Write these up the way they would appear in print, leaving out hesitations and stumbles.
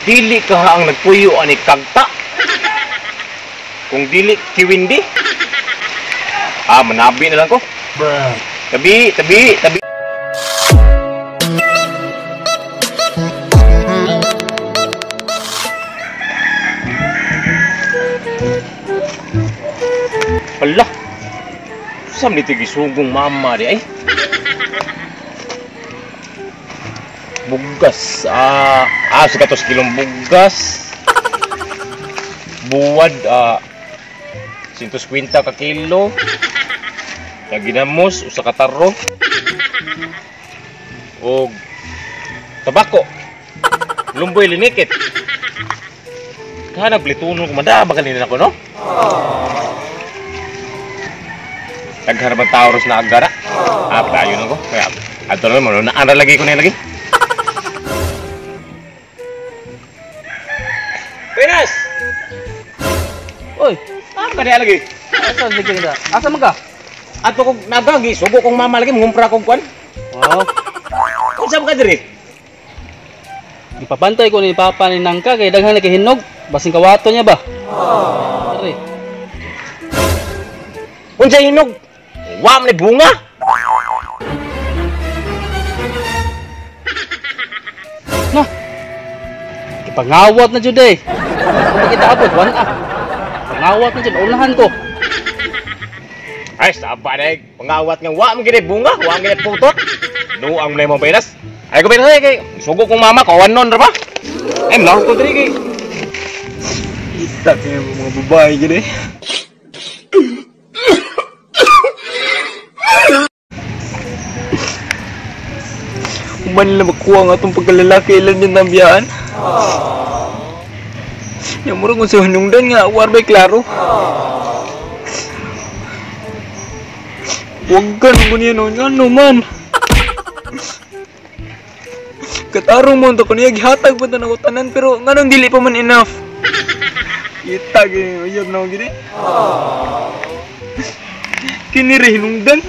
Dili ka ang nagpuyo ani kagta. Kung dili kiwindi. Ah, manabi na lang ko. Bruh. Tabi, tabi, tabi. Ala. Sam nito gisugong mama di ay. Bugas, sa katos kilong bugas. Buwad, 150 ka kilo. Naginamos, usa ka taro. Og tabako. Lumboy linikit. Kana plituno ko madaba kanina nako, no? Daghan ba tao ros na agara? Ah, padayon ako. Kaya adto na mo na lagi ko na lagi. Pinas! Oy, ah, kaniya lagi. Asa lagi ka? Asa man ka? Ato kog nagagi, sugo kong mama lagi mangumpra kog kwan. Wow. Unsa man ka diri? Gipabantay ko ni papa ni nangka kay daghan na kay hinog, basin kawato niya ba? Diri. Unsa hinog? Wa man ni bunga. Na. Gipangawat na jud eh. Kung kita abot wan ah. Pangawat na jud unahan ko. Ay, saba na eh. Pangawat nga wa man gid bunga, wa man gid putot. Nuang man mo baylas. Ay ko baylas kay sugo kong mama kawan nun ra ba? Ay mlaw ko diri kay. Ita kay mga babae gid eh. Human nila makuha nga itong pagkalalaki ilan yung nambiyaan. Yung murag kung sa hinungdan nga, war ba'y klaro? Huwag ka nung niya noon, ano man? Katarong mo ito ko niya, gihatag pa ito na tanan, pero nga nung dili pa man enough. Kita, gini, uyab na ako gini. Kiniri hinungdan.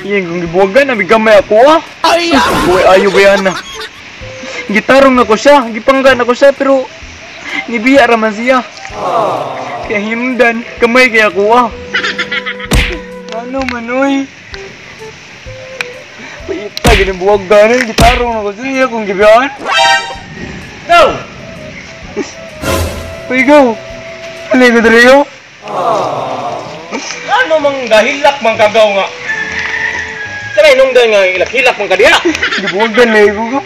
Iyan, kung gibuwagan, abi gamay ako ah. Ay, buhay ayo ba yan na? Gitarong ako siya, gipanggan ako siya, pero nibiya raman siya. Kaya hinungdan, kamay kaya ako ah. Ano man oy? Paita, ginibuwagan, gitarong ako siya, kung gibiyaan. Go! Uy, go! Halika diri yo. Ano mang gahilak mang kagaw nga? Sabay nungdan nga ilak-hilak mang kadiha. Gibuwagan na ko.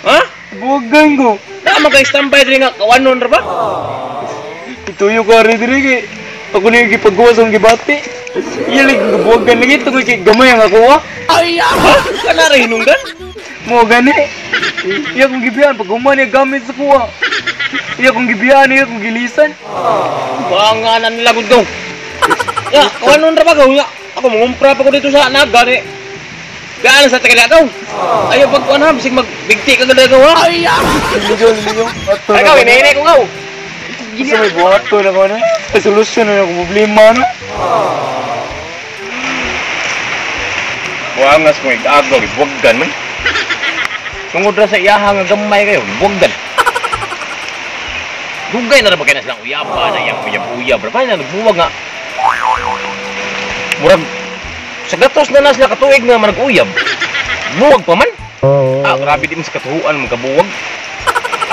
Ha? Gibuwagan ko. Na man kay standby diri nga kawanon ra ba? Ituyo ko ari diri kay ako ni gipagawas ang gibati. Iya lagi gibuwagan lagi tungod kay gamay ang ako ah. Ay, ha? Kana ra hinungdan? Mo gani. Iya kong gibiyaan pag human niya gamit sa kuha. Iya kong gibiyaan, iya kong gilisan. Banganan nila gud gaw. Ya, kawanon ra ba gaw? Ya, ako mangumpra pa ko dito sa Naga ni. Gaan sa taga gaw. Ayo pagkuan ha, bisig magbigti ka gud gaw ha. Ay, ligaw, ligaw. Ay gaw, hinay ko gaw. Sa may buhato na ko na. Ay, solusyon na akong problema no. Buangas mo igagaw, gibuwaggan man. Tungod ra sa iyaha nga gamay kayo, gibuwaggan. Dugay na ra ba kay na silang uyaba na iyang uyab-uyab ra pa na nagbuwag nga. Murag sa gatos na na sila katuig nga manag-uyab. Buwag pa man. Ah, grabe din sa katuhuan magkabuwag.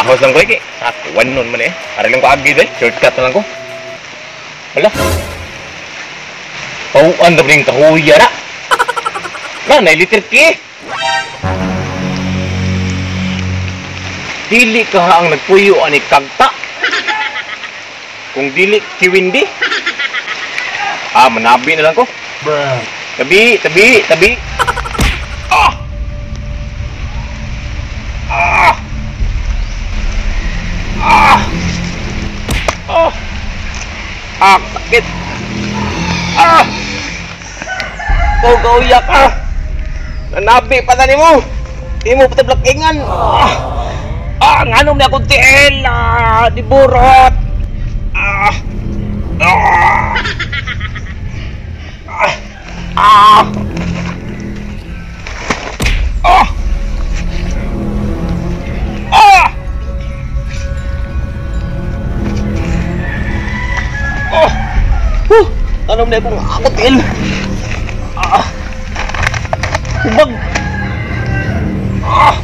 Ahos lang ko eh. Sa kuwan nun man eh. Para lang ko agi eh. Shortcut na lang ko. Wala. Pauan na rin kahuya na. Na, nailitir ki. Dili ka ang nagpuyo ani kagta. Kung dili kiwindi. Ah, manabi na lang ko. Bruh. Tabi, tabi, tabi. Ah! Ah! Ah! Ah! Ah, sakit. Ah! Ikaw gauyak ah. Nanabi pa na nimo. Imo pa tablakingan. Ah! Ah, nganom na akong tiil. Ah, di burot. Ah! Ah! Ah! Ah! Ah! Ah! Nganong na akong ako tiil. Ah. Hubag. Ah.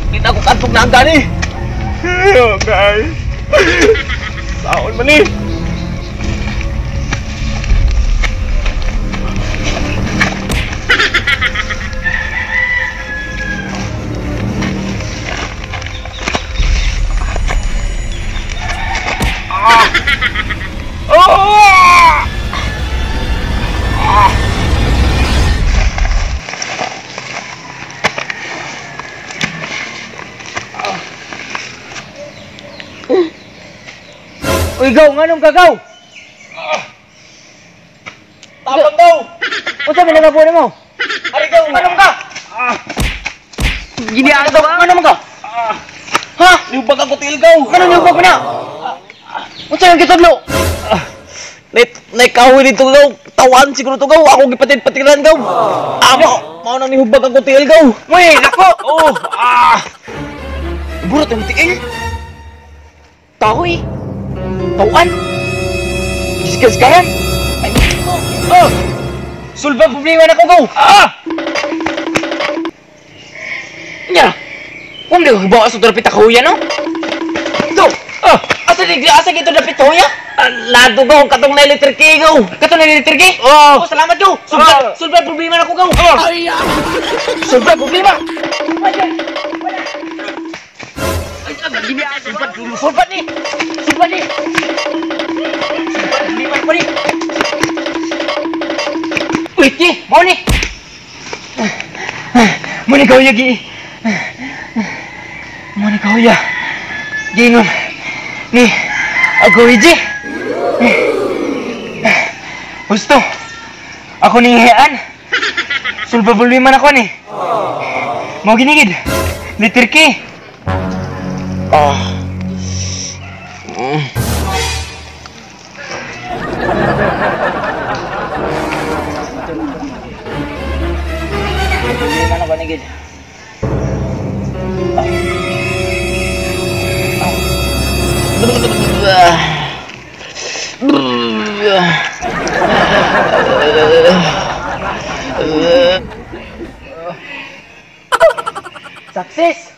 Di na ako kantog na ang gani. Okay. Saon man ni. Uy, gaw, nganong kagaw? Tapang gaw! Unsa may nagabuo nimo? Ari gaw, nganong ka? Giniaga ba? Nganong ka? Ha? Niubag ako tiil gaw. Nganong niubag mo na? Unsa yung gitudlo? Naikahoy dito gaw. Tawaan siguro to gaw. Ako gipatid-patiran gaw. Amo, mao nang nihubag ang tiil gaw. Uy, nako! Oh, ah. Burot ang tiil. Kahoy. Tawaan. Gisgas-garan. Oh! Sulba problema na ko gaw. Ah! Nya. Kung di ko gibawa sa dapit kahuya no? Go! Ah! Asa di asa gito dapit kahuya? Lado gaw katong na electric key gaw. Kato na electric key? Oh! Oh, salamat gaw. Sulba, sulba problema na ko gaw. Sulba problema. Sulbat ni. Sulbat ni. Sulbat problema ko ni. Uy, ti, mao ni. Mo ni kahuya gi. Mo ni kahuya. Giingon ni Agoy G. Gusto. Ako ni hian. Sulba problema na ko ni. Mao ginigid. Literke. Ah. Problema na ko ni gid. Success!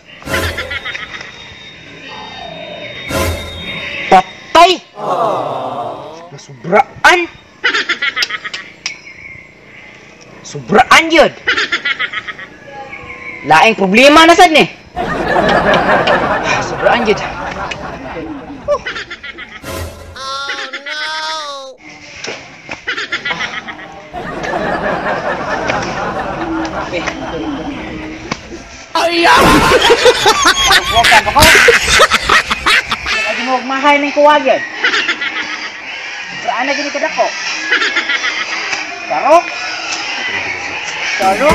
Patay! Nasubraan! Sobraan yun! Laing problema na sad ni! Sobraan yun! Oh no! Okay. Ayaw! Huwag ako! Lagi mo mahay ng kuwagyan. Saan na gini kadako? Taro? Taro?